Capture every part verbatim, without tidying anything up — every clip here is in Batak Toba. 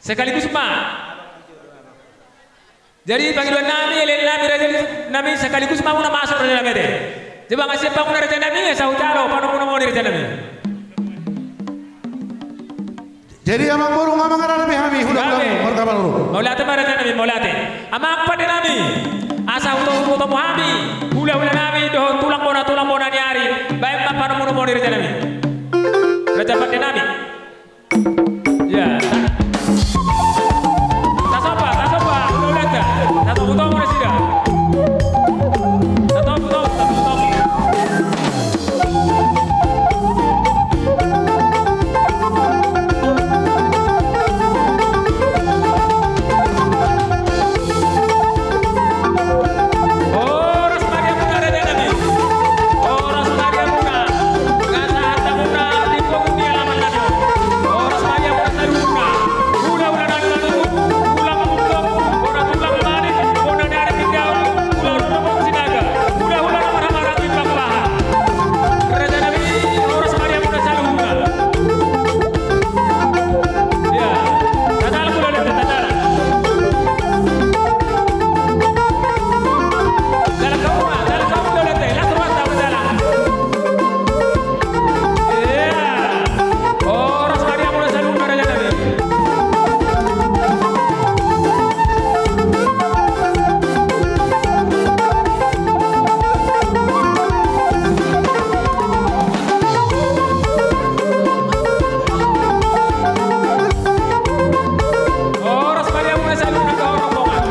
Sekaligus ma. Jadi pangidoan nami, elean nami, raja nami, sekaligus ma muna masuk, raja nami, ate. Jaba nga siap ma muna, raja nami, asa hujalo panomunomu on, raja nami. Jadi amang boru, amang, raja nami, hami hula-hula, marga Manurung. Mauliate ma, raja nami, mauliate. Amang pande nami, asa huto-, hutomu hami hula-hula nami dohot tulang bona, tulang bona ni ari. Baen ma panomunomu on, raja nami. Raja pande nami. Ia. Tasomba, tasomba, hula-hulanta. Tatomu-tomu nasida. Tatomu-tomu, tatomu-tomu. Horas ma di hamuna, raja nami. Horas ma di hamuna. Nga sahat hamuna di pogum ni alaman nami on. Horas ma di hamuna saluhutna. Hula-hula nami Manurung, hula Manurung, bona tulang Manik, bona ni ari Tindaon, hula-hula na marga Sinaga, hula-hula na marhamaranggi Pakpahan. Raja nami, horas ma di hamuna saluhutna. Ia, tatalang hula-hulanta, tatalang. Dalan hamu ma, dalan hamu, hula-hulanta, las rohanta mangdalan. Ia. Horas ma di hamuna saluhutna, raja nami. Horas ma di hamuna saluhutna, dohot rombongan.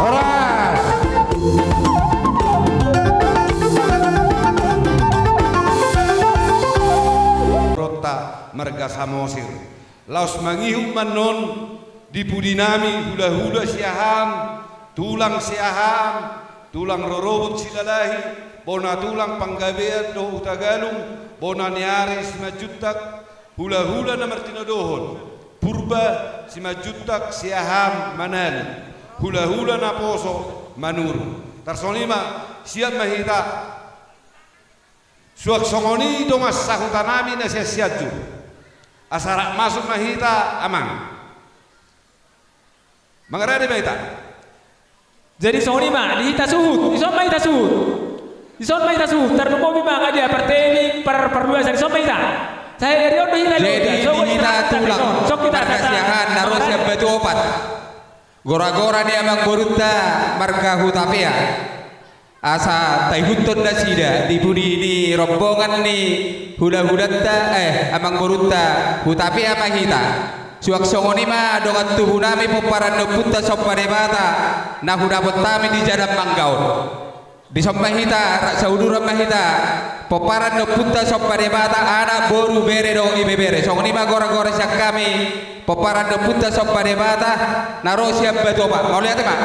Horas. Ronta marga Samosir. Laos mangihut ma annon di pudi nami hula-hula Siahaan, tulang Siahaan, tulang rorobot Silalahi, bona tulang Panggabean dohot Hutagalung, bona ni ari Simanjuntak, hula-hula na martinodohon, Purba, Simanjuntak, Siahaan, Manali, hula-hula naposo, Manurung. Tarsongon i ma, siap ma hita. Suang songon i dongan sahuta nami na sian Sianjur. Asa rap masuk ma hita, amang. Mangarade ma hita. Jadi songon i ma, di hita suhut, dison ma hita suhut. Dison ma hita suhut, tarlumobi ma angka dia partenik, par-, parluasan, dison ma hita. Sai dari on do hita. Jadi di hita tulang, marga Siahaan, na ro sian Batu Opat. Gora-gora ni amang borunta marga Hutapea. Asa taihuthon nasida di pudi ni rombongan ni hula-hulanta, eh, amang borunta, Hutapea ma hita. Suang songon i ma dongan tubu nami pomparan ni ompunta Somba Debata na hudapot hami di jalan Mangga on. Dison ma hita, ra-, sauduran ma hita. Pomparan ni ompunta Somba Debata, anak, boru, bere dohot ibebere. Songon i ma gora-gora sian hami, pomparan ni ompunta Somba Debata na ro sian Batu Opak. Mauliate ma.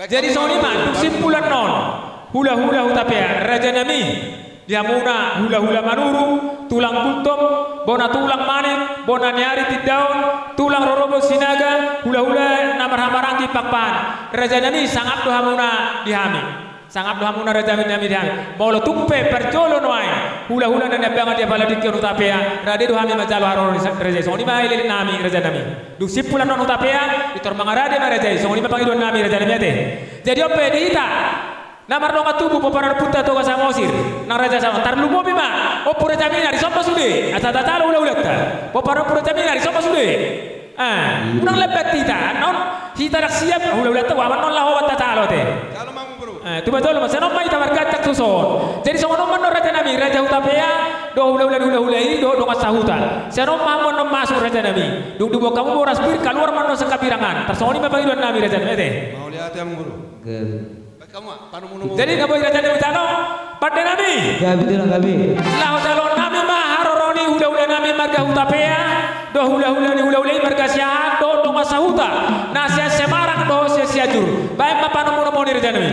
Jadi songon i ma, dung simpul annon hula-hula Hutapea, rajanami, di hamuna hula-hula Manurung, tulang Gultom, bona tulang Manik, bona ni ari Tindaon, tulang rorobot Sinaga, hula-hula na marhahamaranggi Pakpahan. Rajanami, sangap do hamuna di hami. Sangap do hamuna rajanami di hami. Molo tung pe parjolo nuaeng hula-hula na niambangan di Apaladingke on Hutapea, rade do hami manjalo haroro ni sa-, raja i. Songon i ma elekelek nami, rajanami. Dung simpul annon Hutapea, pintor mangarade ma raja i. Songon i ma pangidoan nami, rajanami, ate. Jadi on pe di hita na mardongan tubu, pomparan ni ompunta Toga Samosir, nang Raja Samoan, tarlumobi ma Ompu Raja Minar, dison ma sude, asa tajalo hula-hulanta. Pomparan ni Ompu Raja Minar, dison ma sude. Ah, unang lambat hita, annon hita ndang siap, hula-hulanta, uaman annon laho ma tajalo, ate. Jalo ma, Amangboru. Eh, tuba jolo ma, sian on ma hita marganjang tuson. Jadi songon on ma annon, rajanami, Raja Hutapea, dohot hula-hula ni hula-hula i, dohot dongan sahuta. Sian on ma hamu annon masuk, rajanami. Dung diboan hamu boras pir, kaluar ma annon sian hapinangan. Tarsongon i ma pangidoan nami, rajanami, ate. Mauliate, Amangboru. Gabe. Jadi na boi, rajanami, tano, pandenami. Gabe, tulang, gabe. Laho jaloon nami ma haroro ni hula-hula nami marga Hutapea, dohot hula-hula ni hula-hula i marga Siahaan, dohot dongan sahuta na sian Semarang dohot sian Sianjur. Baen ma panomu-nomuni, rajanami.